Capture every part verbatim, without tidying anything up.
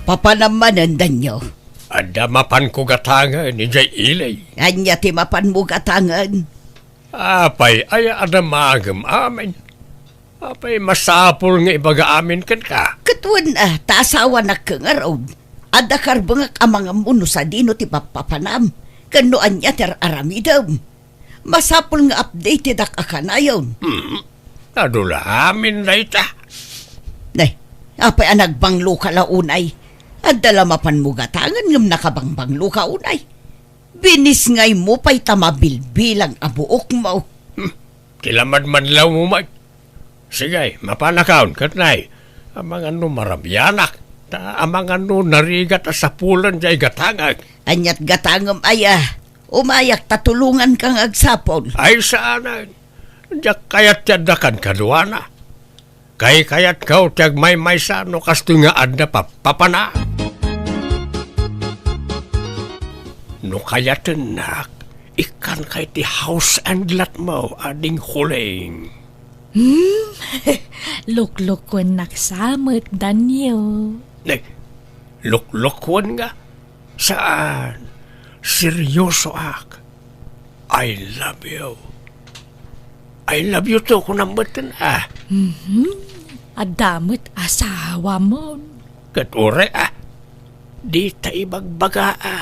Papanam manen, Danyo. Adda mapanko gatangen idiay ili. Ania ti mapanmo gatangen? Apay, aya a damagem amin? Apay, masapul nga ibaga amin kenka? Ket wen, a, ta asawanak ngarud. Adda karbengak a mangammo no sadino ti pappapanam, ken no ania ti ar-aramidem. Masapul nga updatedak a kanayon. Hmm. Adu la amin dayta. Ne, apay a nagbangloka la unay? Adda la mapanmo gatangen ngem nakabangbangloka unay. Binisngaymo pay ta mabilbilang a buokmo. Hmm. Ti lamadmadlawmo met. Sige, mapanakon, ket nay, amangan no marabianak, ta amangan no narigat a sapulen diay gatangek. Aniat gatangem aya? Umayak ta tulonganka nga agsapul. Ay, saanen. Diak kayat ti addakan kaduana. Kaykayatko ti agmaymaysa no kastoy nga adda pappapana. No kayatennak, ikkanka iti house and lot mo, Ading Huling. Hmm? Luklukuennak sa met, Danyo. Ne, luklukuen nga? Saan. Seryosoak. I love you. I love you too, kunam metten, a. Mhm. Adda met asawamon. Ket uray, a. Dita ibagbaga, a.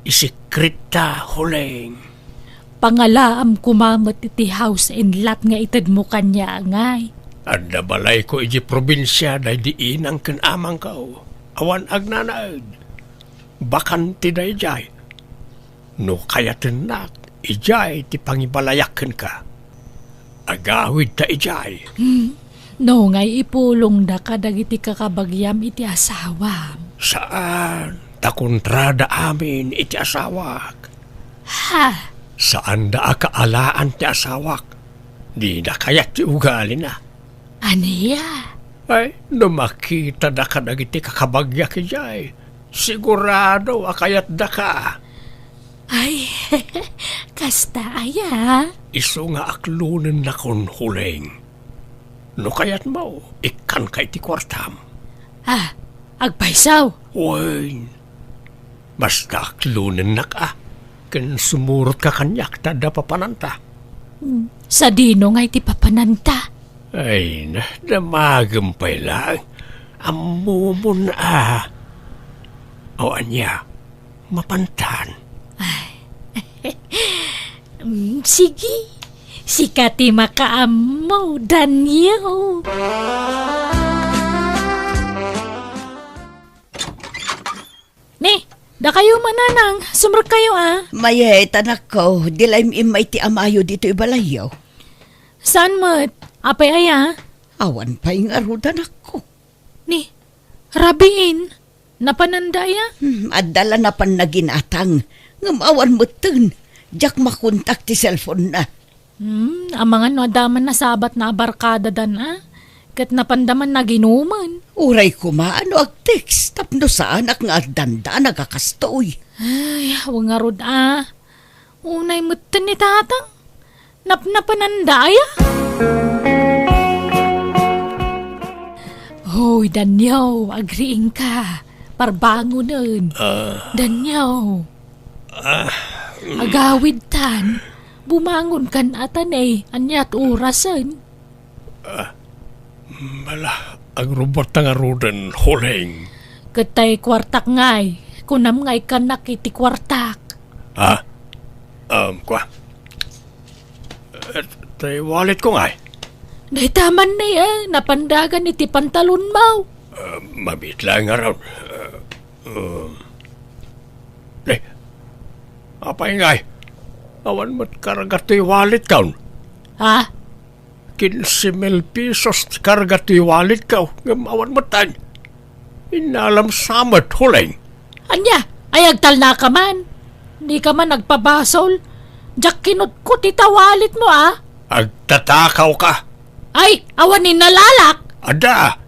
Isekretta, Huling. Pangalaam koma met iti house and lot nga itedmo kaniak ngay. Adda balayko idiay probinsia daydi inang ken amangko. Awan agnanaed. Bakante daydiay. No kayatennak, idiay ti pangibalayak kenka. Agawidta idiay. Hmm. No ngay ipulongda kadagiti kakabagiam iti asawam. Saan, ta kontrada amin iti asawak. Ha? Saanda a kaalaan ti asawak. Dida kayat ti ugalina. Ania? Ay, no makitada kadagiti kakabagiak idiay, sigurado a kayatdaka. Ay, kasta aya? Isu nga aklonennakon, Huling. No kayatmo, ikkanka iti kuartam. Ah, agpayso? Wen, basta aklonennak a, ken sumurotka kaniak ta adda papananta. Hmm, sadino nga iti papananta? Ay, na, damagem pay laeng. Ammomon a. O ania, mapantan. Ay. Mm, sige. Sika ti makaammo, Danyo. Ni, dakayo mananang, sumrekkayo a. Mayat, anakko, di la im-immay ti amayo ditoy balayyo. Saan met? Apay aya? Awan pay ngarud, anakko. Ni, rabiin, napananda aya? Hmm, adda la napanna ginatang, ngem awan metten. Diak makontak ti cellphone-na. Hmm, amangan no adda man nasabatna a barkadadan a, ket napanda man naginumen. Uray koma no agtext tapno saanak nga agdandanag a kastoy. Ay, awan ngarud a. Unay metten ni Tatang. Napnapananda aya? Hoy, Danyo, agriingka. Parbangonen. Ah. Danyo. Ah, mm. Agawidtan. Bumangonkan a ta ne, aniat orasen? Ah, bala, agrubotta ngaruden, Huling. Ket tay kuartak ngay, kunam nga ikkannak iti kuartak. Ah? Um, kua? Eh, tay walletko ngay? Dayta man ni, eh, napandagan iti pantalonmo. Ah, mabit lang ngarud. Ah, um. Eh, apay ngay? Awan met karga ti walletkon. Ha? Kinse mil pesos ti karga ti walletko, ngem awan metten. Innalam sa met, Huling. Ania? Ay, agtalnaka man. Dika man agpabasol. Diak kinutkot ita walletmo, a. Agtatakawka. Ay, awan ni nalalak. Adda.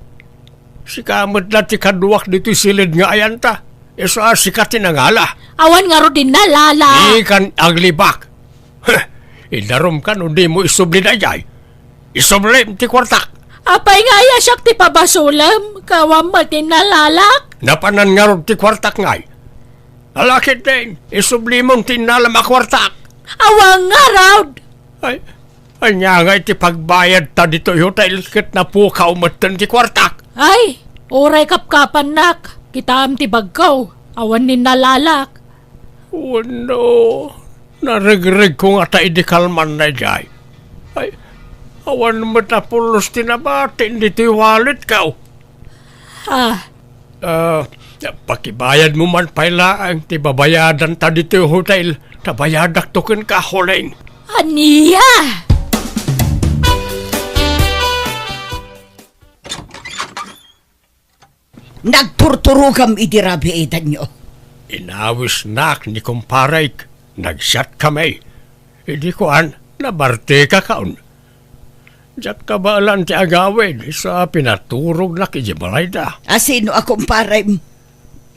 Sika met la ti kaduak ditoy siled nga ayanta. Isu a sika ti nangala. Awan ngarud ni nalalak. Dikan aglibak. Heh, idarumka no dimo isubli daydiay. Isublim ti kuartak. Apay nga aya siak ti pabasolem, kawam met ti nalalak? Napanan ngarud ti kuartak ngay. Ala ketdin, isublimon ti innalam a kuartak. Awan ngarud! Ay, ania nga iti pagbayad ta ditoy hotel ket napukaw metten ti kuartak? Ay, uray kapkapannak, kitaem ti bagko, awan ni nalalak. Wenno, naregregko ngata idi kalman daydiay. Ay, awan met a pulos ti nabatin ditoy walletko. Ah. Ah, pakibayadmo man pay laeng ti babayadanta ditoy hotel, ta bayadakto kenka, Huling. Ania? Nagturturogam idi rabii, Danyo. Inawisnak ni kumparek, nag-chat kami. Idi kuan, nabartekakon. Diak kabaelan ti agawid, sa pinaturognak iti balayda. A sino a kumparem?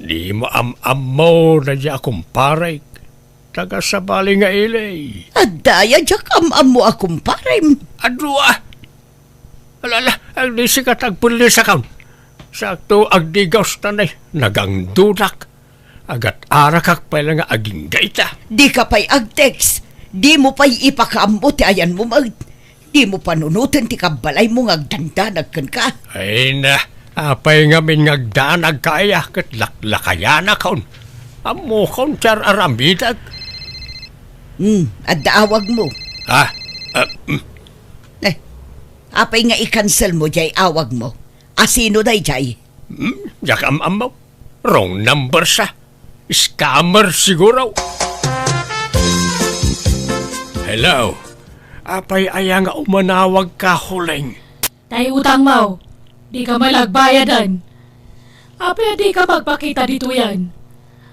Dimo am-ammo daydiay a kumparek. Taga sabali nga ili. Adda aya diak am-ammo a kumparem. Adu a. Ala, ala, agdisika ta agpellisakon. Sakto, agdigaw ta nay, nagangdudak. Agat-arakak pay la nga agingga ita. Dika pay ag-text. Dimo pay ipakaammo ti ayanmo met. Dimo panunoten ti kabbalaymo nga agdandanag kenka. Ay na, apay ngamin nga agdanagka aya ket laklakayanakon. Ammokon ti ar-aramidek. Hmm, adda awagmo. Ha? Ah, mm. Eh, apay nga i-cancelmo diay awagmo? A sino daydiay? Hmm, diak am-ammo. Wrong number sa. Scammer siguro. Hello. Apay aya nga umanawagka, Huling? Tay utangmo, dika met la agbayadan. Apay a dika magpakita ditoyen?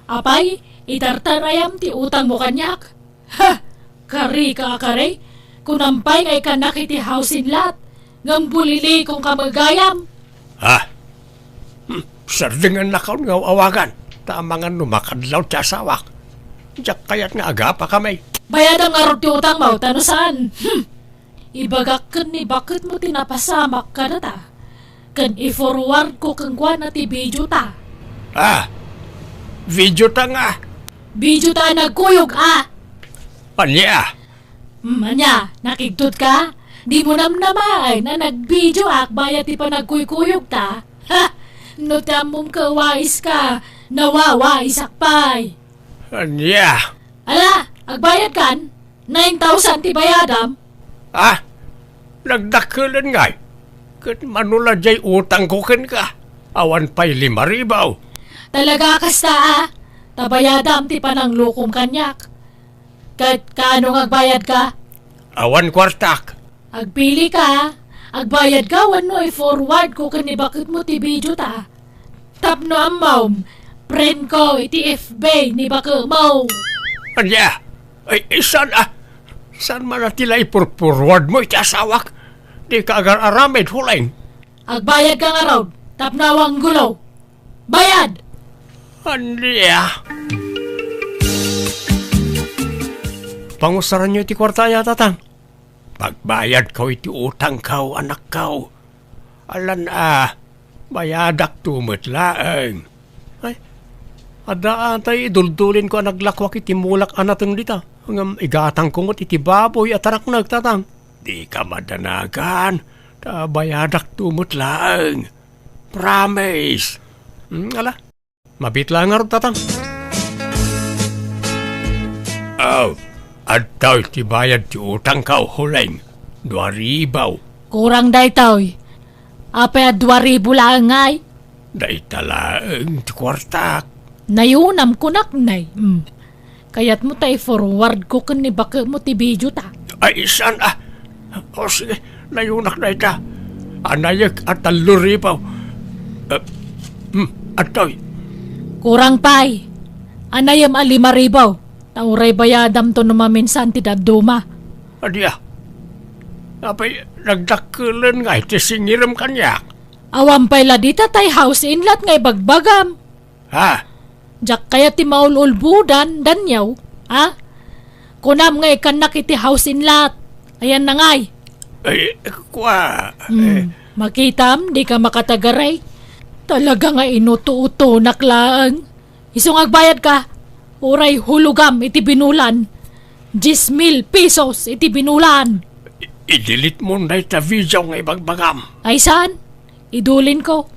Apay, itartarayam ti utangmo kaniak? Ha! Karika a kari, kunam pay nga ikkannak iti housing lot, ngem bulilikonka met gayam. Ha? Hmm, sardengennakon nga aw-awagan, ta amangan no makadlaw ti asawak. Diak kayat nga agapakami. Bayadam ngarud ti utangmo, ta no saan, hmm, ibagak ken ni baketmo ti napasamak kadata, ken i-forwardko kenkuana ti videota. Ah, videota nga? Videota a nagkuyog, a! Ania? Hmm, ania, nakigtotka? Dimo namnamaen a nagvideoak bayat ti panagkuykuyogta? Ha! No ti ammom ket waiska, nawawaisak pay. Ania? Ala, agbayadkan? Nine thousand ti bayadam? Ah, nagdakkelen ngay. Ket mano la diay utangko kenka? Awan pay lima ribu. Talaga kasta a? Ta bayadam ti pananglokom kaniak. Ket kaano nga agbayadka? Awan kuartak. Agpilika, agbayadka wenno i-forwardko ken ni baketmo ti videota. Tapno ammom, friendko iti F B ni baketmo. Ania? Ay, ay, saan a? Saan man a ti la ipurpurwardmo iti asawak? Dika agar-aramid, Huling. Agbayadka ngarud, tapno awan gulo. Bayad! Ania? Pangusaranyo iti kuarta aya, Tatang? Pagbayadko iti utangko, anakko. Alan a, bayadakto met laeng. Ay, adda atay iduldulinko a naglakuak iti mulak a nateng dita. Ngem igatangko met iti baboy a taraknek, Tatang. Dika madanagan, ta bayadakto met laeng. Promise. Hmm, ala, mabiit la ngarud, Tatang. Aw, adtoy ti bayad ti utangko, Huling. Dua ribu. Kurang daytoy. Apay a dua ribu laeng ngay? Dayta laeng ti kuartak. Nayunam, kunak, nay. Mm. Kayatmo ta i-forwardko ken ni baketmo ti videota? Ay, saan a? O, sige, nayunak dayta. Anayek a tallo ribu. Eh, hmm, adtoy. Kurang pay. Anayem a lima ribu. Ta uray bayadamto no maminsan ti dadduma. Ania? Apay, nagdakkelen ngay ti singirem kaniak? Awan pay la dita tay house inlot nga ibagbagam. Ha? Diak kayat ti maul-ulbodan, Daniel, ha? Kunam nga ikkannak iti house inlot. Ayan na ngay. Ay, kua, Hmm. eh, Makitam, dika makatagaray. Talaga nga inuto-utonak laeng. Isu nga agbayadka, uray hulogam iti binulan. Dies mil pesos iti binulan. I-, i-delete mo dayta video nga ibagbagam. Ay saan? Idulinko.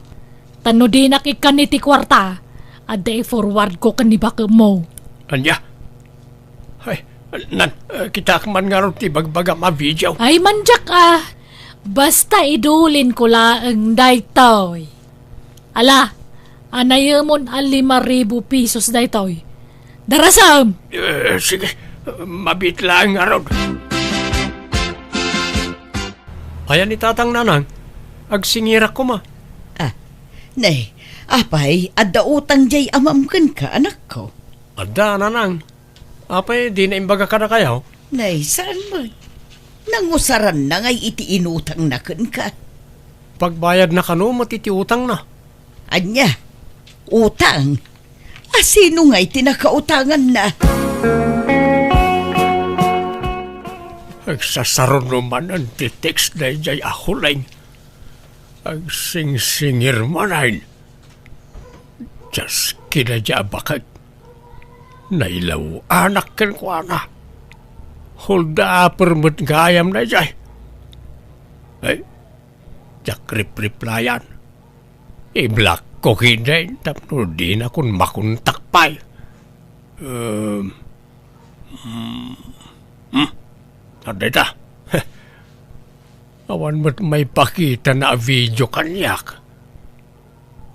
Ta no dinak ikkan iti kuarta, adda i-forwardko ken ni bakemmo. Ania? Ay, nan, eh, kitaak man ngarud ti bagbagam a video. Ay, mandiak, ah. Basta idulinko laeng daytoy. Ala, anayemon a lima ribu pesos daytoy. Darasem! Eh, sige, mabiit laeng ngarud. Ayan ni Tatang, Nanang, agsingirak koma. Ah, nay, apay, adda utang jay amam kenka, anakko? Adda, Nanang. Apay, dina imbaga kadakayo? Nay, saan met? Nangusaranna ngay iti inutangna kenka. Pagbayadna kano met iti utangna? Ania? Utang? A sino ngay ti nakautanganna? Agsasaruno manen ti text daydiay a huleng. Agsingsingir manen. Dios, kinadia a baket. Nailaw-anak kenkuana. Hold-upper met gayam daydiay. Ay, diak rip-replyan. I-blockko ketdin tapno dinakon makontak pay. Em, hmm, hmm, adda ita. Awan met maipakitana a video kaniak.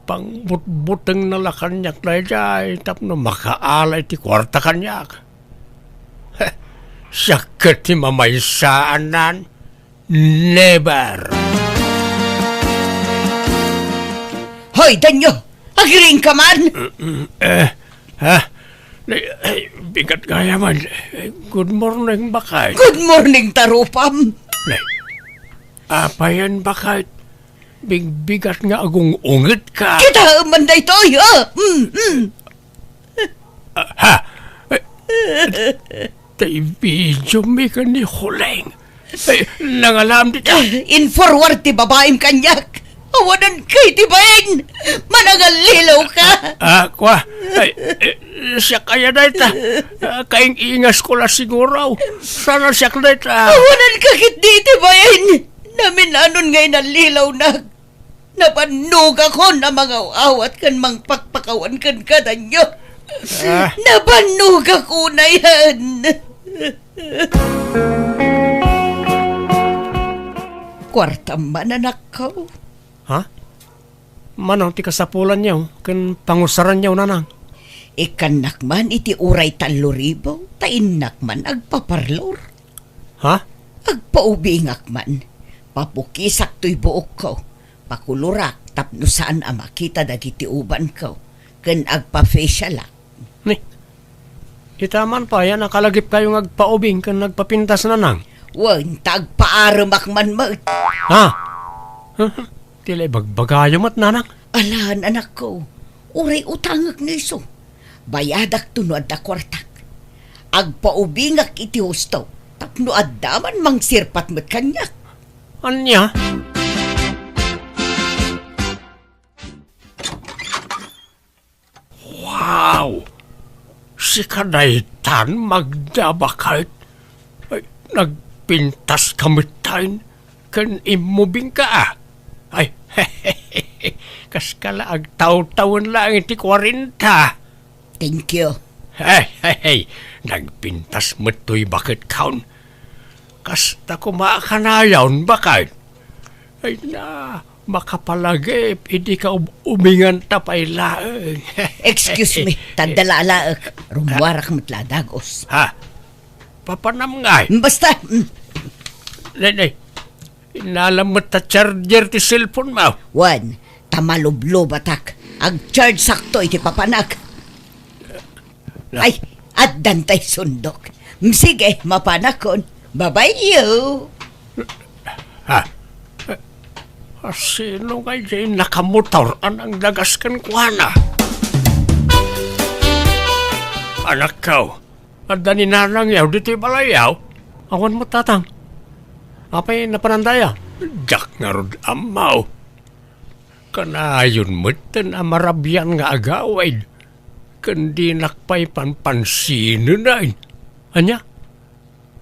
Pangbutbutengna la kaniak daydiay tapno makaala iti kuarta kaniak. Siak ket ti mamaysaan. Never! Hoy, Danyo! Agriingka man! Eh, ha? Ay, ay, bigat gayam. Good morning, baket. Good morning, tarupam! Nay, apayen, baket? Bigbigat nga agung-ungetka. Kitaem man daytoy, ha? Mm, mm. Ah, ha? Tay video mi ken ni Huleng. Ay, nangalam dita. In-forward ti babaim kaniak. Awanan kay ti bain. Manangallilaw ka. Ah, kua. Ay, eh, siak aya dayta. Ah, kaing-ingas ko la siguro. Sana siak dayta. Awanan ka ketdi ti bain. Namin-anon nga inallilawnak. Nabannogakon a mangaw-awat ken mangpakpakawan kenka, Danyo. Ah. Nabannogak unayen. Kuartam man, anakko. Ha? Mano ti kasapulanyo ken pangusaranyo, nanang? Ikkannak man iti uray tallo ribu, ta innak man agpaparlor. Ha? Agpaubingak man. Papukisak toy buokko. Pakulurak tapno saan a makita dagiti ubanko, ken agpa-facialak. Ni, ita man pay a nakalagipkayo nga agpaubing ken agpapintas, nanang? Wen, ta agpaaremak man met. Ha? Ti la ibagbagayo met, nanang? Alan, anakko, uray utangek ni isu. Bayadakto no adda kuartak. Agpaubingak iti husto tapno adda man mangsirpat met kaniak. Ania? Wow! Sika daytan, Magda, baket? Ay, nagpintaska metten ken immubingka, a? Ay, kaska la agtawtawen laeng iti kuarenta. Thank you. Hey, hey, hey! Nagpintas met toy baketkaon. Kasta koma a kanayon, baket. Ay na, makapalagip, idi ka ub-, uminganta pay laeng. Excuse me, ta adda la alaek. Rummuarak met la a dagus. Ha? Papanam ngay? Basta, mm. Nay, nay. Innalam met ta charger ti cellphone mo. Wen, ta malublubatak. Ag-charge sakto iti papanak. Na- Ay, addan tay sundok. Mm, sige, mapanakon. Bye-bye you. Ha? A, sino ngay jay nakamotor a nangdagas kenkuana? Anakko, adda ni nanangyo ditoy balayyo? Awan met, tatang. Apay napananda aya? Diak ngarud ammo. Kanayon metten a marabian nga agawid, ken dinak pay panpansinenen. Ania?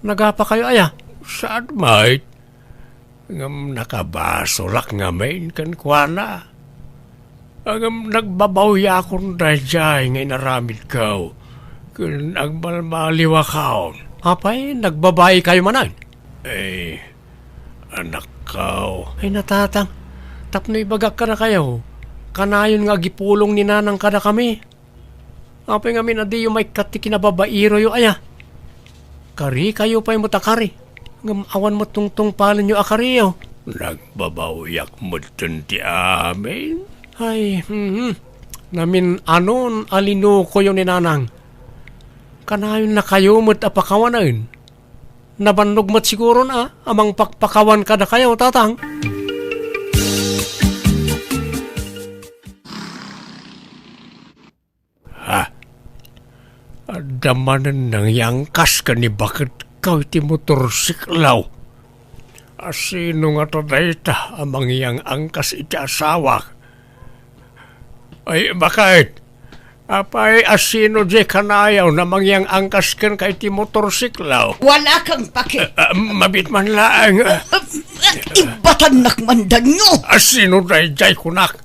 Nagapakayo aya? Saan met? Ngem nakabasolak ngamin kenkuana. Ngem nagbabawiakon daydiay nga inaramidko, ken agbalbaliwakon. Apay, nagbabaikayo manen? Eh, anakko. Ay, natatang, tapno ibagak kadakayo, kanayon nga agipulong ni Nanang kadakami. Apay ngamin a diyo maikkat ti kinababairoyo aya? Karikayo pay met a kari, ngem awan met tungtungpalenyo a kariyo. Nagbabawiak metten ti amin. Ay, mhm. Namin-anon a linukoyo ni Nanang. Kanayonnakayo met a pakawanen. Nabannog met siguron a, a mangpakpakawan kadakayo, Tatang. Ha? Adda manen nangyangkas ken ni baketko iti motorsiklo. Asino ngata dayta a mangyang-angkas iti asawak? Ay, baket? Apay, asino diay kanayon a mangyang-angkas kenka iti motorsiklo? Wala kang pake. Ah, ah, mabiit man laeng. Ah, ah, ibatannak man, Danyo. Asino daydiay kunak?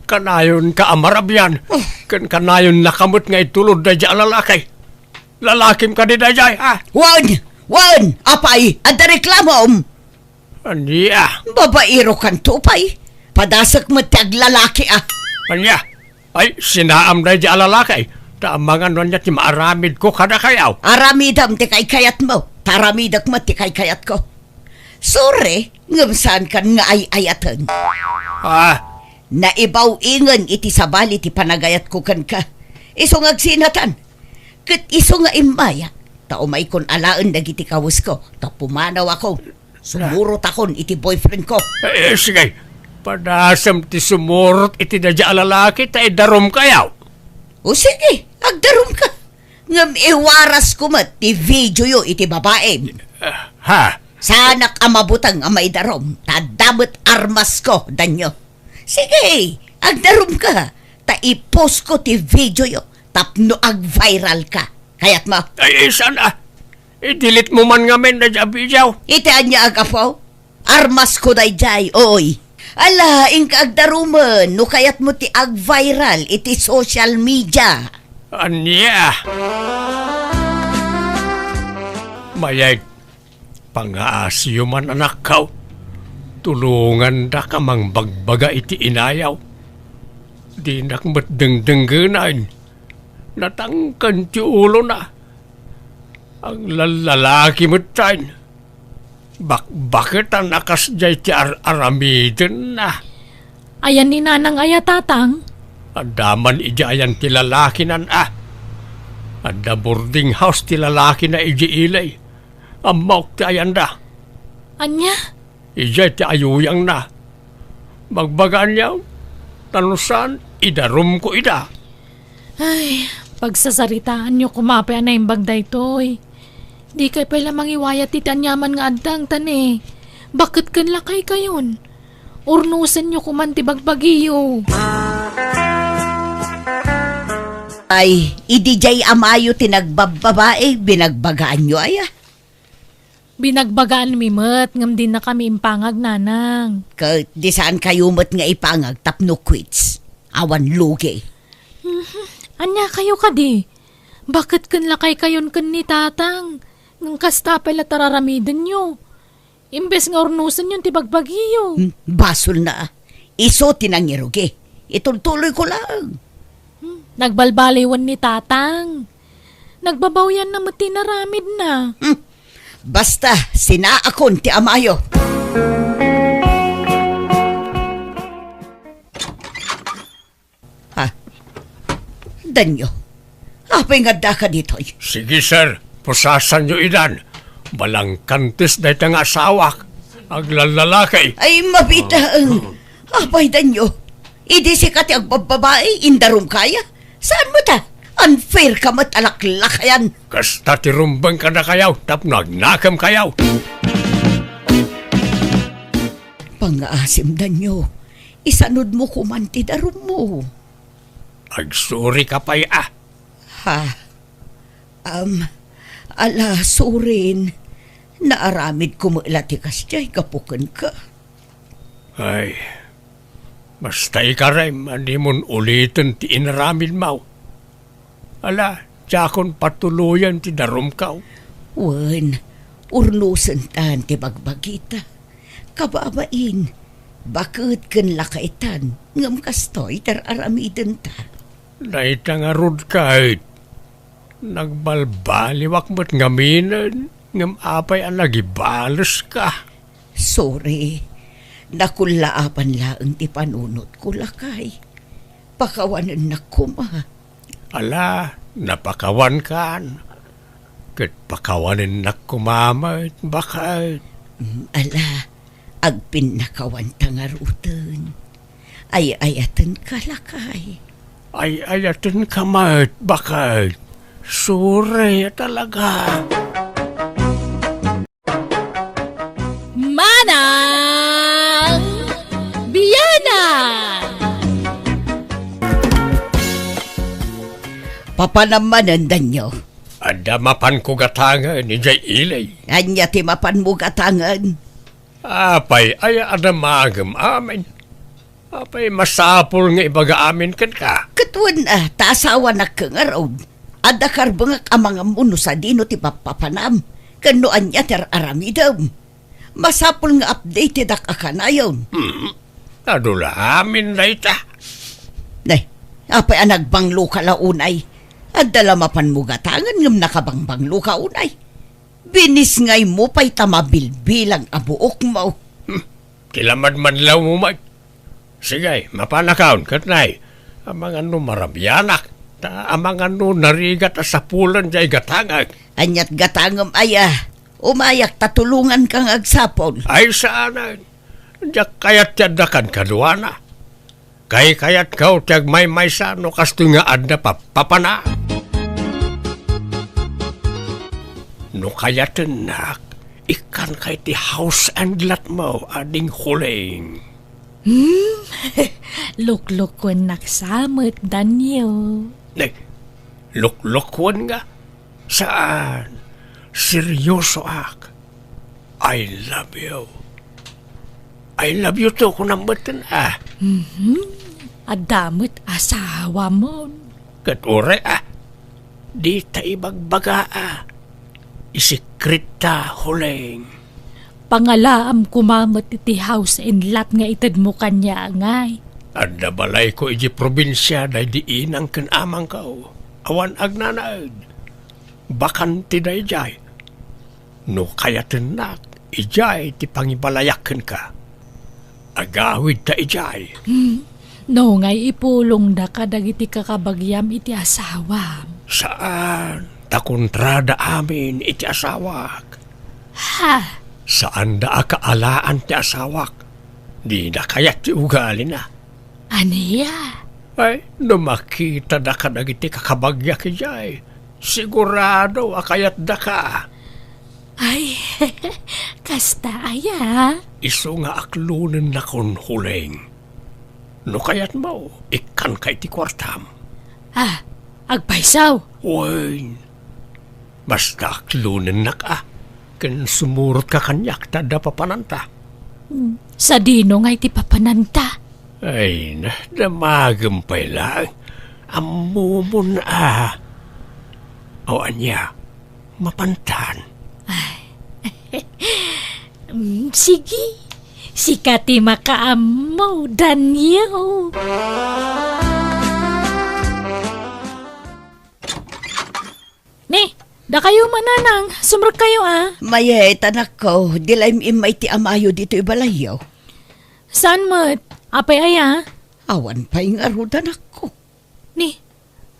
Kanayonka a marabian, ken kanayonnaka met nga itulod daydiay a lalaki. Lalakim kadi daydiay, ha? Wen! Wen! Apay, adda reklamom? Ania? Babairokanto pay. Padasek met ti aglalaki, a. Ania? Ay, sinaam daydiay a lalaki, ta amangan no ania ti maaramidko kadakayo. Aramidem ti kaykayatmo, ta aramidek met ti kaykayatko. Sorry, ngem saankan nga ay-ayaten. Ah. Naibaw-ingen iti sabali ti panagayatko kenka. Isu nga agsinatan. Ket isu nga immaya, ta umaykon alaen dagiti kawesko, ta pumanawakon. Sumurotakon iti boyfriendko. Eh, eh, sige. Padasem ti sumurot iti daydiay a lalaki, ta idarumkayo. O sige, agdarumka. Ngem iwarasko met ti videoyo iti babaim. Ah, ha? Saanak a mabuteng a maidarum, ta adda met armasko, Danyo. Sige, agdarumka, ta i-postko ti videoyo tapno ag-viralka. Kayatmo? Ay, saan a? I-delete mo man ngamin daydiay a video. Iti ania a gapu? Armasko daydiay, oy. Ala, inka agdarumen no kayatmo ti ag-viral iti social media. Ania? Mayat, pangaasiyo man, anakko. Tulongandak a mangbagbaga iti inayo. Dinak met dengdenggenan. Natangken ti ulona. Aglallalaki metten. Bakbaketan a kasdiay ti ar-aramidenna. Ayan ni Nanang aya, Tatang? Adda man idiay ayan ti lalakinan a. Adda boarding house ti lalakina idiay ili. Ammok ti ayanda. Ania? Idiay ti ayuyangna. Bagbagaanyo, ta no saan, idarumko ida. Ay, pagsasaritaanyo koma pay a naimbag daytoy. Dikay pay la mangiwayat iti aniaman nga addang, ta ne, baket ken lakaykayon. Urnosenyo koman ti bagbagiyo. Ay, idi diay amayo ti nagbabbabae, binagbagaanyo aya? Binagbagaanmi met ngem dinakami impangag, Nanang. Ket di saankayo met nga ipangag tapno quits. Awan lugi. Mhm. Ania kayo kadi? Baket ken lakaykayon ken ni Tatang? Ngem kasta pay la tararamidenyo. Imbes nga urnosenyon ti bagbagiyo. Hmm, basolna. Isu ti nangirugi. Itultuloyko laeng. Hmm, nagbalbaliwen ni Tatang. Nagbabawianna met ti inaramidna. Hmm. Basta, sinaakon ti amayo. Ha? Danyo. Apay nga addaka ditoy? Sige, sir. Pusasanyo idan. Balangkantes dayta nga asawak. Aglallalaki. Ay, mabitaeng. Apay, Danyo. Idi sika ti agbabbabae, indarumkaya? Saan met a? Unfair ka met a laklakayan. Kasta ti rumbeng kadakayo tapno agnakemkayo. Pangngaasim, Danyo, isanudmo koman ti darummo. Agsurika pay a. Ha? Am, ala, surin, naaramidko met la ti kasdiay gapu kenka. Ay, basta ikarem a dimon uliten ti inaramidmo. Ala, diakon patuloyen ti darumko. Wen, urnosentan ti bagbagita. Kababain, baket ken lakaytan, ngem kastoy ti ar-aramidenta. Dayta ngarud ket, nagbalbaliwak met ngaminen, ngem apay a nagibaleska? Sorry, nakullaapan laeng ti panunotko, lakay. Pakawanennak koma. Ala, napakawankan. Ket pakawanennak koma met, baket. Mm, ala, agpinnakawanta ngaruden. Ay-ayatenka, lakay. Ay-ayatenka met, baket. Sorry a talaga. Manang Biana! Papanam manen, Danyo. Adda mapanko gatangen idiay ili. Ania ti mapanmo gatangen? Apay, aya a damagem amin. Apay, masapul nga ibaga amin kenka? Ket wen, a, ta asawanak ngarud. Adda karbengak a mangammo no sadino ti pappapanam, ken no ania ti ar-aramidem. Masapul nga updatedak a kanayon. Hmm. Adu la amin dayta. Nay, apay a nagbangloka la unay? Adda la mapanmo gatangen ngem nakabangbangloka unay. Binisngaymo pay ta mabilbilang a buokmo. Hmm, ti lamadmadlawmo met. Sige, mapanakon, ket nay, amangan no marabianak, ta amangan no narigat a sapulan diay gatangek. Aniat gatangem aya? Umayak ta tulonganka nga agsapul. Ay, saanen. Diak kayat ti addakan kaduana. Kaykayatko ti agmaymaysa no kastoy nga adda pappapanam. No kayatennak, ikkanka iti house and lot mo, Ading Huling. Hmm? Luklukuennak sa met, Danyo. Nay, luklukuenka? Saan. Seryosoak. I love you. I love you too, kunam metten, a. Mhm. Adda met asawamon. Ket uray, a. Dita ibagbaga, a. Isekretta, Huling. Pangalaam koma met iti house and lot nga itedmo kaniak, ngay. Adda balayko idiay probinsia daydi inang ken amangko. Awan agnanaed. Bakante daydiay. No kayatennak, idiay ti pangibalayak kenka. Agawidta idiay. Hmm. No ngay ipulongda kadagiti kakabagiam iti asawam. Saan, ta kontrada amin iti asawak. Ha? Saanda a kaalaan ti asawak. Dina kayat ti ugalina. Ania? Ay, no makitada kadagiti kakabagiak idiay, sigurado a kayatdaka. Ay, kasta aya? Isu nga aklonennakon, Huling. No kayatmo, ikkanka iti kuartam. Ah, agpayso? Wen, basta aklonennak a, ken sumurotka kaniak ta adda papananta. Hmm, sadino ngay ti papananta? Ay, na, damagem pay laeng. Ammomon a. O ania, mapantan? Ay. Mm, sige. Sika ti makaammo, Danyo. Ni, dakayo mananang, sumrekkayo a. Mayat, anakko, di la im-immay ti amayo ditoy balayyo. Saan met? Apay aya? Awan pay ngarud, anakko. Ni,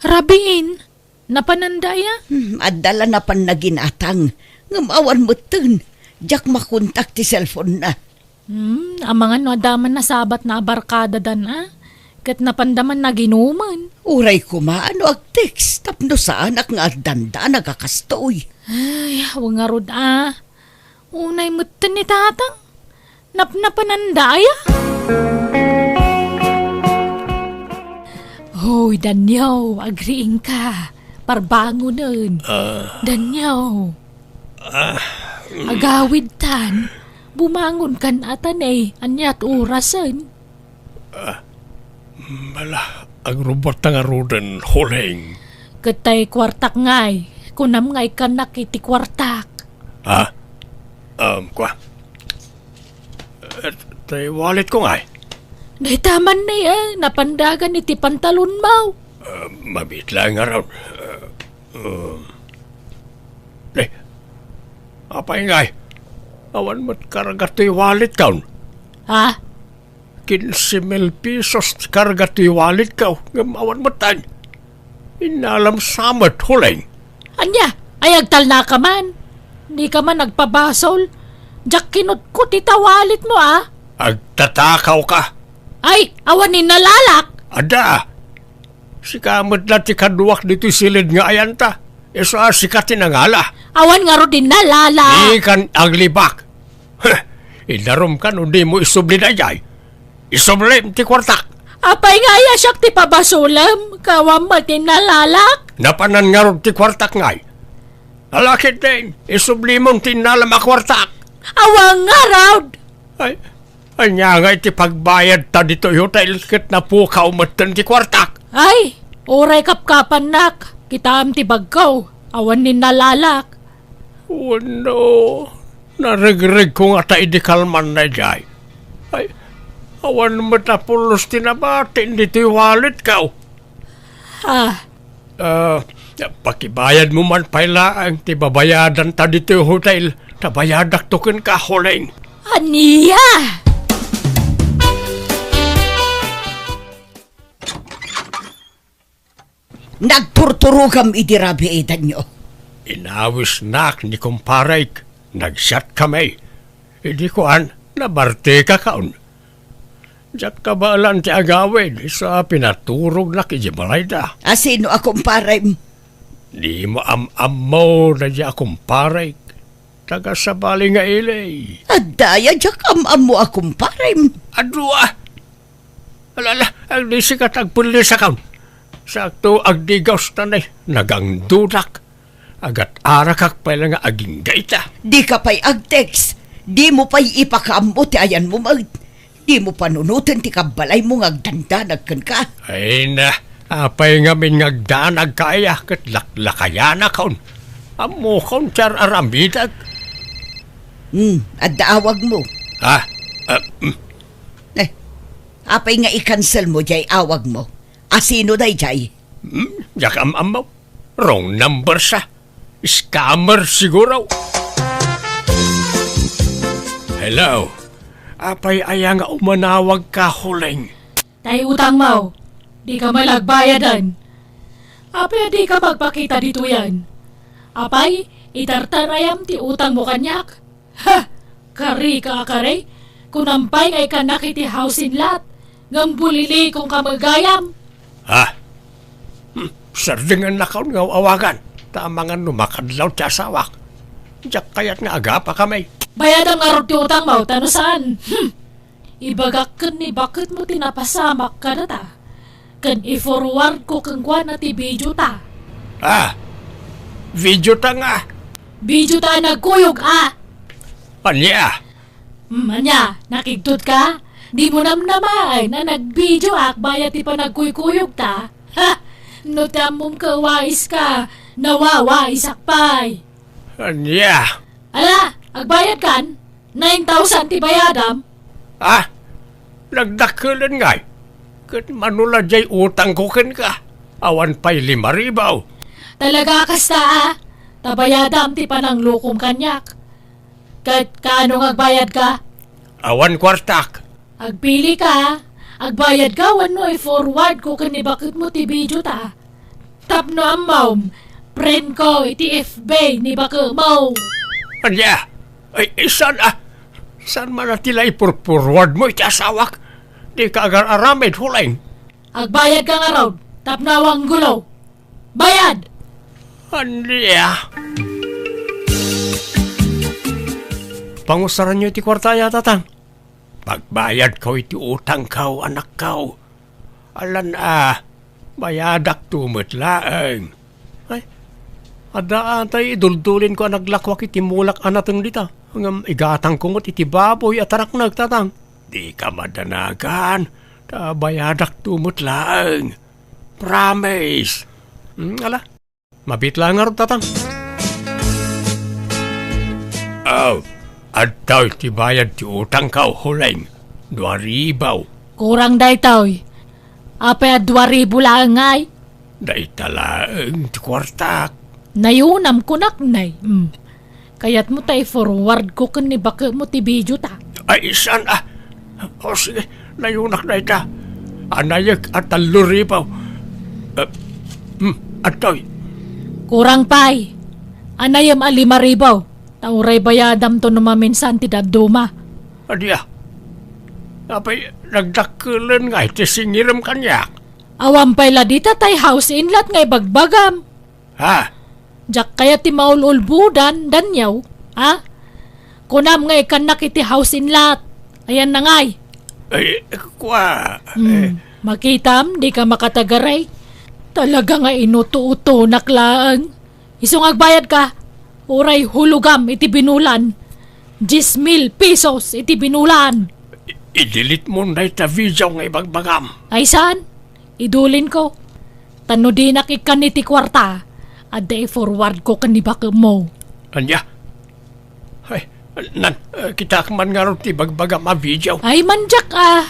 rabiin, napananda aya? Hmm, adda la napanna ginatang, ngem awan metten, diak makontak ti cellphone-na. Hmm, amangan no adda man nasabatna a barkadadan a, ket napanda man naginumen. Uray koma no agtext, tapno saanak nga agdandanag a kastoy. Ay, awan ngarud a. Unay metten ni tatang. Napnapananda aya? Hoy, Danyo, agriingka. Parbangonen. Ah. Danyo. Ah. Agawidtan. Bumangonkan a ta ne. Aniat orasen? Ah, mala, agrubbuatta ngaruden, Huling. Ket tay kuartak ngay, kunam nga ikkannak iti kuartak. Ha? Um, kua? Eh, tay wallet ko ngay? Dayta man ni, eh, napandagan iti pantalon mo. Ah, mabit lang nga raw. Ah, um. Eh, apay ngay? Awan met karga ti wallet kaon? Ha? Quince mil pesos ti karga ti wallet ko, ngem awan met. Innalam sa met, Huling. Ania? Ay, agtalnaka man. Dika man agpabasol. Diak kinutkot ita wallet mo, ah. Agtatakaw ka. Ay, awan ni nalalak. Adda. Sika met la ti kaduak ditoy silid nga ayanta. Isu a sika ti nangala. Awan ngarud di nalalak. Dikan aglibak. Heh, idarum ka no di mo isubli daydiay. Isublim ti kuartak. Apay nga aya siak ti pabasolem, kawam met ti nalalak? Napanan ngarud ti kuartak ngay. Alakit din, isublimon ti innalam a kuartak. Awan ngarud. Ay, ania ngay ti pagbayad ta ditoy hotel ket napukaw metten ti kuartak? Ay, uray kapkapannak, kitaem ti bagko, awan ni nalalak. Wenno, naregregko ngata idi kalman daydiay. Ay, awan met a pulos ti nabatin ditoy wallet ko. Ah. Ah, pakibayad mo man pay laeng ti babayadan ta ditoy hotel, ta bayadakto kenka, Huling. Ania? Nagturturogam idi rabii, Danyo. Inawisnak ni kumparek, nagsiat kami. Idi kuan, nabartika kaon. Diak kabaelan ti agawid, isu a pinaturognak idiay balayda. A sino a kumparem? Dimo am-ammo daydiay a kumparek. Taga sabali nga ili. Adda aya diak am-ammo a kumparem? Adua. Ala, ala, agdisika ta agpellesakon. Sakto, agdigaw ta ne, nagangdudak. Agat-arakak pay la nga agingga ita. Dika pay agtext. Dimo pay ipakaammo ti ayanmo met. Dimo panunoten ti kabbalaymo nga agdandanag kenka. Ay na, apay ngamin nga agdanagka aya ket laklakayanakon? Ammokon ti ar-aramidek. Hmm, adda awagmo. Ha? Ah, mm. Eh, apay nga i-cancel mo diay awagmo? A sino daydiay? Hmm, diak am-ammo. Wrong number sa. Scammer siguro. Hello. Apay aya nga umanawag ka, Huling? Tay utang mo. Dika malagbayadan. Apay a dika magpakita ditoyen? Apay, itartarayam ti utang mo kaniak? Ha! Kari ka a kari? Kunam pay nga ikkannak iti housing lot, ngem bulilikong ka met gayam. Ha? Hmm, sardengennakon nga aw-awagan, ta amangan no makadlaw ti asawak. Diak kayat nga agapa kami. Bayadam ngarud ti utang mo, ta no saan, hmm, ibagak ken ni baketmo ti napasamak kadata. Ken i-forward ko kenkuana ti video ta. Ah, video ta nga. Video ta a nagkuyog, ah. Ania? Hmm, ania, nakigtot ka? Di mo namnamaen a nagvideo ak bayat ti panagkuykuyog ta? Ha! No ti ammom ka, wais ka, nawawaisak pay. Ania? Ala, agbayad kan? Nine thousand ti bayadam? Ah, nagdakkelen ngay. Ket mano la diay utangko kenka? Awan pay lima ribu. Talaga kasta, ah? Ta bayadam ti pananglokom kaniak. Ket kaano nga agbayad ka? Awan kuartak. Agpili ka, agbayad ka wenno i-forward ko ken ni baketmo ti video ta. Tapno ammom, friend ko iti F B ni baketmo. Ania? Ay, ay, saan, ah? Saan man a ti la ipurpurward mo iti asawak? Di ka agar-aramid, Huling. Agbayad ka ngarud, tapno awan gulo. Bayad! Ania? Pangusaranyo iti kuarta aya, Tatang. Agbayadko iti utangko, anakko. Alan a, bayadakto met laeng. Ay, adda atay iduldulin ko a naglakuak iti mulak a nateng dita. Ngem igatangko met iti baboy a taraknek, tatang. Dika madanagan, ta bayadakto met laeng. Promise. Hmm, ala, mabiit laeng ngarud, tatang. Aw, adtoy ti bayad ti utangko, Huleng. Dua ribu. Kurang daytoy. Apay a dua ribu laeng ngay? Dayta laeng ti kuartak. Nayunam, kunak, nay. Mm. Kayatmo ta i-forward ko ken ni baketmo ti video ta? Ay, saan a? O, sige, nayunak dayta. Anayek a tallo ribu. Eh, hmm, adtoy. Kurang pay. Anayem a lima ribu. Ta uray bayadamto no maminsan ti dadduma. Ania? Apay, nagdakkelen ngay ti singirem kaniak? Awan pay la dita tay house and lot nga ibagbagam. Ha? Diak kayat ti maul-ulbodan, Daniel, ha? Kunam nga ikkannak iti house and lot. Ayan na ngay. Ay, kua, Hmm, eh. Makitam, dika makatagaray. Talaga nga inuto-utonak laeng. Isu nga agbayadka, uray hulogam iti binulan. Diez mil pesos iti binulan. I-, i-delete mo dayta video nga ibagbagam. Ay saan? Idulinko. Ta no dinak ikkan iti kuarta, adda i-forward ko ken ni baketmo. Ania? Ay, nan, eh, kitaak man ngarud ti bagbagam a video. Ay, mandiak a.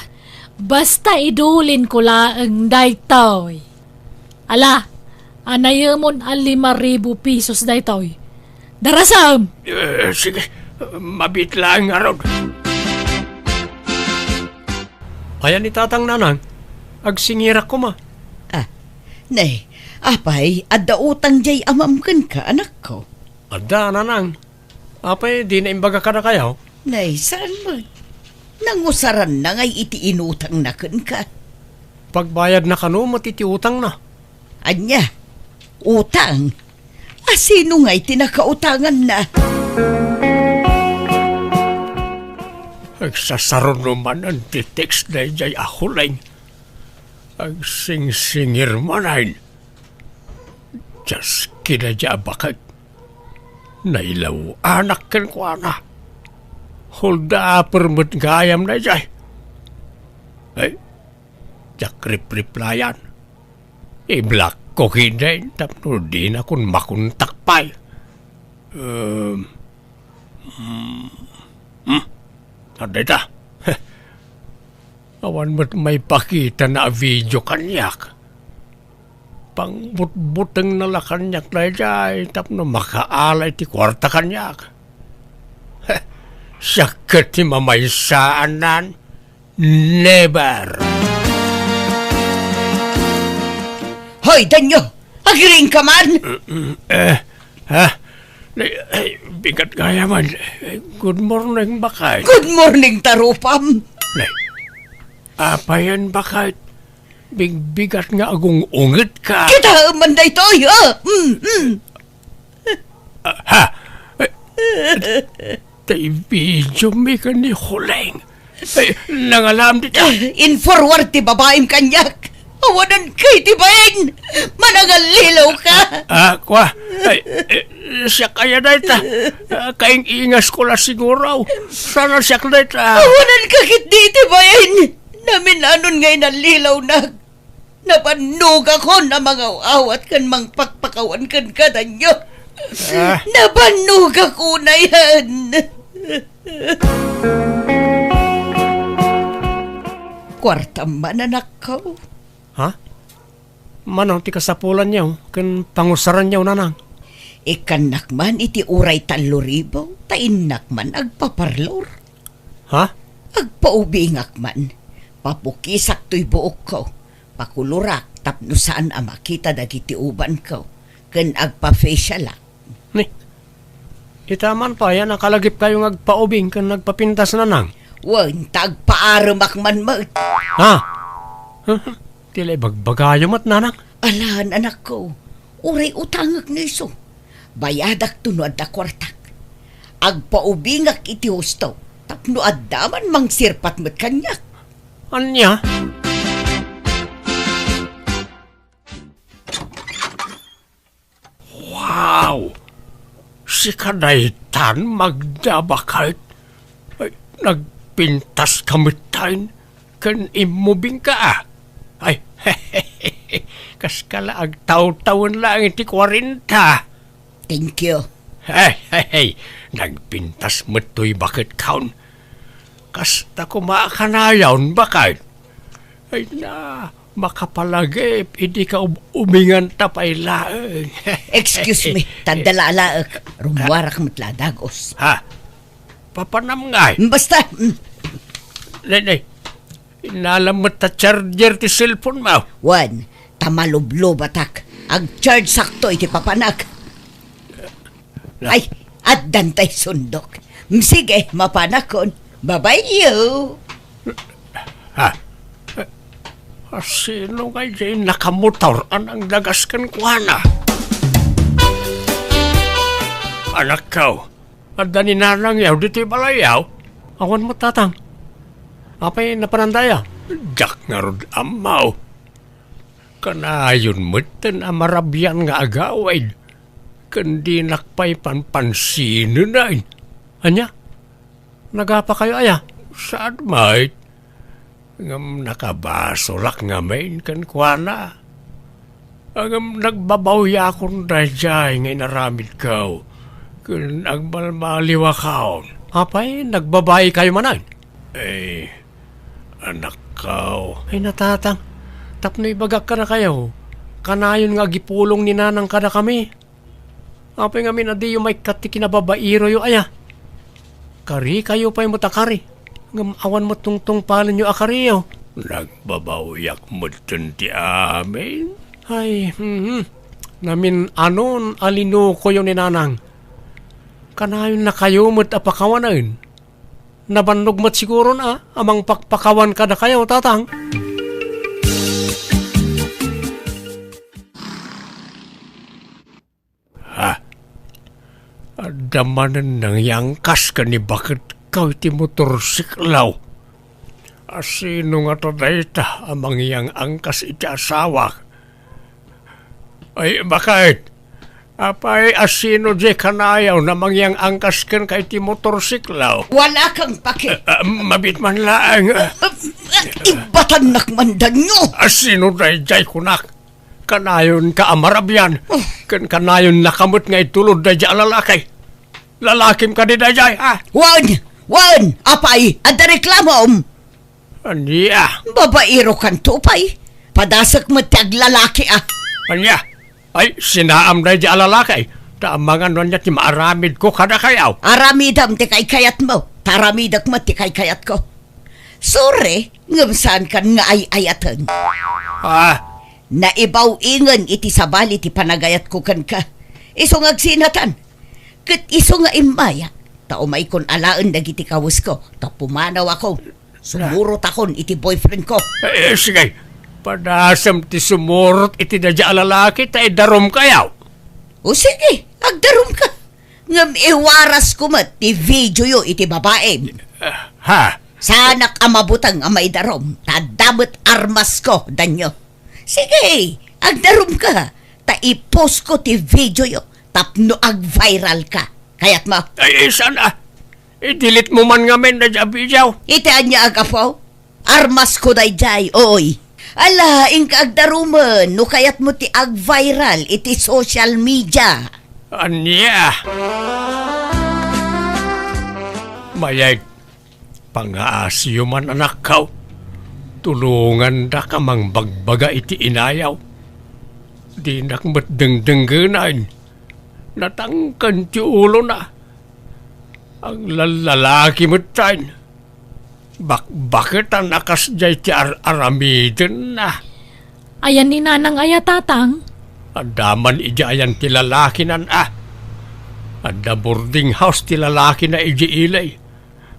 Basta idulinko laeng daytoy. Ala, anayemon a lima ribu pesos daytoy. Darasem! Eh, sige, mabiit laeng ngarud. Ayan ni Tatang, Nanang, agsingirak koma. Ah, nay, apay, adda utang jay amam kenka, anakko? Adda, Nanang. Apay, dina imbaga kadakayo? Nay, saan met? Nangusaranna ngay iti inutangna kenka. Pagbayadna kano met iti utangna. Ania? Utang? A sino ngay ti nakautanganna? Agsasaruno manen ti text daydiay a Huleng. Agsingsingir manen. Dias kida dia a baket. Nailaw-anak kenkuana. Hold-upper met gayam daydiay. Ay, diak rip-replyan. I-block ko kidin tapno dinakon makontak pay. Um, hmm, hmm, adda ita. Awan met maipakitana a video kaniak. Pangbutbutengna la kaniak daydiay tapno makaala iti kuarta kaniak. Siak ket ti mamaysaanan. Never. Hoy, Danyo! Agriingka man? Eh, ha? Ay, ay, bigat gayam. Good morning, Bakay. Good morning, Tarupam. Nay, apayen, Bakay? Bigbigat nga agung-ungetka. Kitaem man daytoy, ha? Mm, mm. Ah, ha? Eh, tay video mi ken ni Huleng. Eh, nangalam dita. Eh, in-forward ti babaim kaniak. Awanan kay ti bain. Manangallilaw ka. Ah, kua. Ay, eh, siak aya dayta. Ah, kaing-ingas ko la siguro. Sana siak dayta. Awanan ka ketdi ti bain. Namin-anon nga inallilawnak. Nabannogakon a mangaw-awat ken mangpakpakawan kenka, Danyo. Ah. Nabannogak unayen. Kuartam man, anakko. Ha? Mano ti kasapulanyo ken pangusaranyo, Nanang? Ikkannak man iti uray tallo ribu, ta innak man agpaparlor. Ha? Agpaubingak man. Papukisak toy buokko. Pakulurak tapno saan a makita dagiti ubanko. Ken agpa-facialak. Ni, ita man pay a nakalagipkayo nga agpaubing ken agpapintas, Nanang? Wen, ta agpaaremak man met. Ha? Ti la ibagbagayo met, Nanang? Alan, anakko. Uray utangek ni isu. Bayadakto no adda kuartak. Agpaubingak iti husto. Tapno adda man mangsirpat met kaniak. Ania? Wow! Sika daytan, Magda, baket? Ay, nagpintas ka metten ken immubingka, a? Ay, kaska la agtawtawen laeng iti kuarenta. Thank you. Hey, hey, hey! Nagpintas met toy baketkaon. Kasta koma a kanayon, baket. Ay na, makapalagip, idi ka ub-, ubinganta pay laeng. Excuse me, ta adda la alaek. Rummuarak met la a dagus. Ha? Papanam ngay? Basta, mm. Nay, nay. Innalam met ta charger ti cellphone mo. Wen, ta malublubatak. Agcharge sakto iti papanak. Na- Ay, addan tay sundok. Mm, sige, mapanakon. Bye-bye you. Ha? A, sino ngay jay nakamotor a nangdagas kenkuana? Anakko, adda ni nanangyaw ditoy balayyaw? Awan met, tatang. Apay napananda aya? Diak ngarud ammo. Kanayon metten a marabian nga agawid, ken dinak pay panpansinenen. Ania? Nagapakayo aya? Saan met? Ngem nakabasolak ngamin kenkuana. Ngem nagbabawiakon daydiay nga inaramidko, ken agbalbaliwakon. Apay, nagbabaikayo manen? Eh, anakko. Ay, na, tatang, tapno ibagak kadakayo, kanayon nga agipulong ni nanang kadakami. Apay ngamin a diyo maikkat ti kinababairoyo aya? Karikayo pay met a kari, ngem awan met tungtungpalenyo a kariyo. Nagbabawiak metten ti amin. Ay, mhm. Namin-anon a linukoyo ni nanang. Kanayonnakayo met a pakawanen. Nabannog met siguron a, a mangpakpakawan kadakayo, tatang. Ha? Adda manen nangyangkas ken ni baketko iti motorsiklaw. A, sino ngata dayta a mangyang-angkas iti asawak? Ay, baket, apay a sino diay kanayon a mangyang-angkas kenka iti motorsiklaw? Wala kang pake. Ah, ah, mabit man laeng. Ah, ah, ibatannak man danyo. A, sino daydiay kunak? Kanayonka a marabian, ken kanayonnaka met nga itulod daydiay a lalaki. Lalakim kadi daydiay, ha? Wen! Wen! Apay, adda reklamom? Ania? Babairokanto pay. Padasek met ti aglalaki, a. Ania? Ay, sinaam daydiay a lalaki. Ta amangan no ania ti maaramidko kadakayo. Aramidem ti kaykayatmo, ta aramidek met ti kaykayatko. Sorry, ngem saankan nga ay-ayaten. Ah. Naibaw-ingen iti sabali ti panagayatko kenka. Isu nga agsinatan. Ket isu nga immayak, ta umaykon alaen dagiti kawesko, ta pumanawakon. Sumurotakon iti boyfriendko. Eh, sige. Padasem ti sumurot iti daydiay a lalaki ta idarumkayo. O sige, agdarumka. Ngem iwarasko met ti videoyo iti babaim. Ah, ha? Saanak a mabuteng a maidarum, ta adda met armasko, danyo. Sige, agdarumka, ta ipostko ti videoyo tapno agviralka. Kayatmo? Ay, saan a? I-delete mo man ngamin daydiay a video. Iti ania a gapu? Armasko daydiay, oy. Ala, inka agdarumen no kayatmo ti agviral iti social media. Ania? Mayat, pangaasiyo man, anakko. Tulongandak a mangbagbaga iti inayo. Dinak met dengdenggenan. Natangken ti ulona. Aglallalaki metten. Bakbaketan a kasdiay ti ar-aramidenna. Ayan ni Nanang aya, Tatang? Adda man idiay ayan ti lalakinan a. Adda boarding house ti lalakina idiay ili.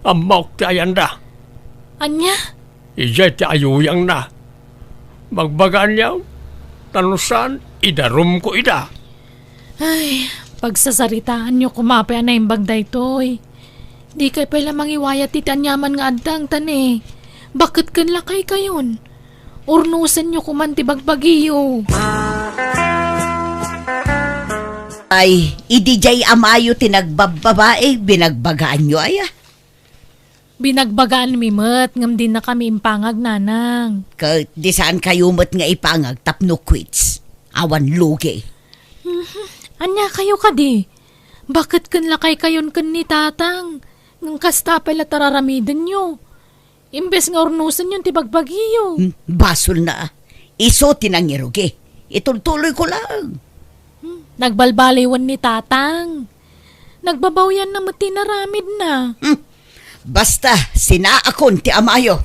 Ammok ti ayanda. Ania? Idiay ti ayuyangna. Bagbagaanyo, ta no saan, idarumko ida. Ay, pagsasaritaanyo koma pay a naimbag daytoy. Dikay pay la mangiwayat iti aniaman nga addang, ta ne, baket ken lakaykayon. Urnosenyo koman ti bagbagiyo. Ay, idi jay amayo ti nagbabbabae, binagbagaanyo aya? Binagbagaanmi met, ngem dinakami impangag, nanang. Ket di saan kayo met nga ipangag tapno quits. Awan lugi. Mhm. Ania kayo kadi? Baket ken lakaykayon ken ni tatang? Ngem kasta pay la tararamidenyo. Imbes nga urnosenyon ti bagbagiyo. Hmm, basolna. Isu ti nangirugi. Itultuloy ko laeng. Hmm, nagbalbaliwen ni tatang. Nagbabawyanna met ti inaramidna. Hmm. Basta, sinaakon ti amayo.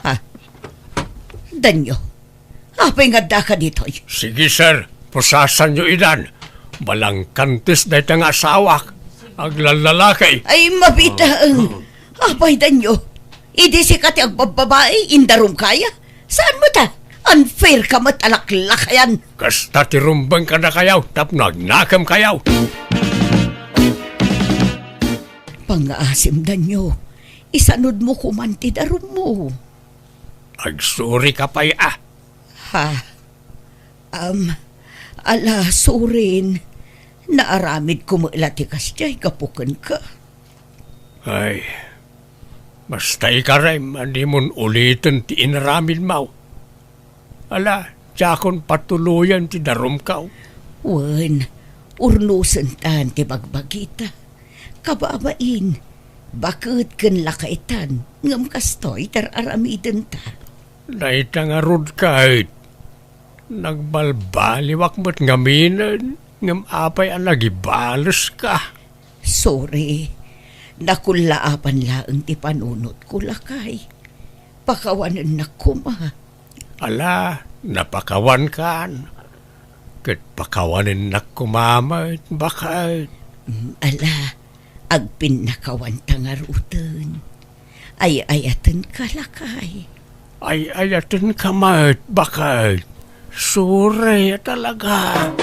Ha? Danyo. Apay nga addaka ditoy? Sige, sir. Pusasanyo idan. Balangkantes dayta nga asawak. Aglallalaki. Ay, mabiitaeng. Apay, Danyo. Idi sika ti agbabbabae, indarum kaya? Saan mo ta? Unfair ka met a laklakayan. Kasta ti rumbeng kadakayaw tapno agnakem kayaw. Pangngaasim, Danyo. Isanudmo koman ti darummo. Agsuri ka pay a. Ha? Am, ala, surin. Naaramidko met la ti kasdiay gapu kenka. Ay, basta ikarem a dimon uliten ti inaramidmo. Ala, diakon patuloyen ti darumko. Wen, urnosentan ti bagbagita. Kababain, baket ken lakaytan, ngem kastoy ti ar-aramidenta. Dayta ngarud ket, nagbalbaliwak met ngamin, ngem apay a nagibaleska? Sorry, nakullaapan laeng ti panunotko, lakay. Pakawanennak koma. Ala, napakawankan. Ket pakawanennak koma met, baket. Mm, ala, agpinnakawanta ngaruden. Ay-ayatenka, lakay. Ay-ayatenka met, baket. Sorry a talaga.